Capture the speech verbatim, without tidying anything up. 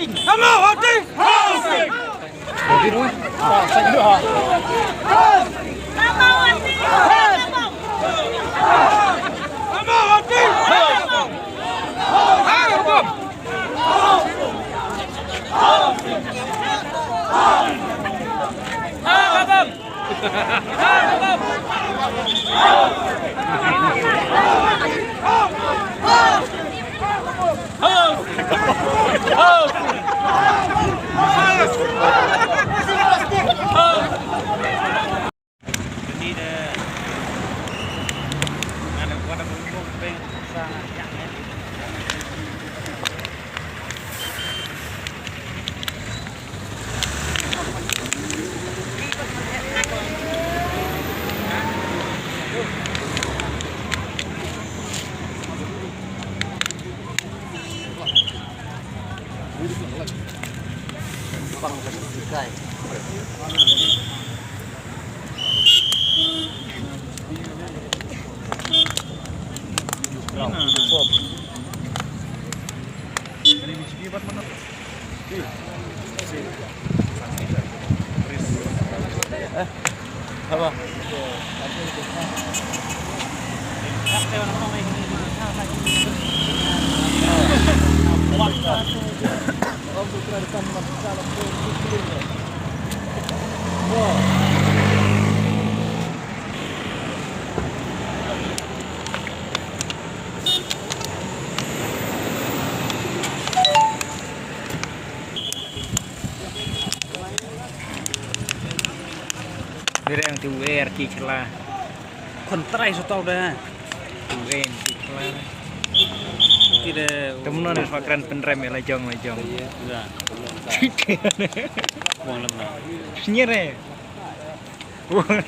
Amawanti! Direng tu er ki chla. Kon trai so tau da. Tu en ki chla. Ti de. Temno ne fakran penrem ya lajong lajong. Ya. Wang lem na. Snyere. Wang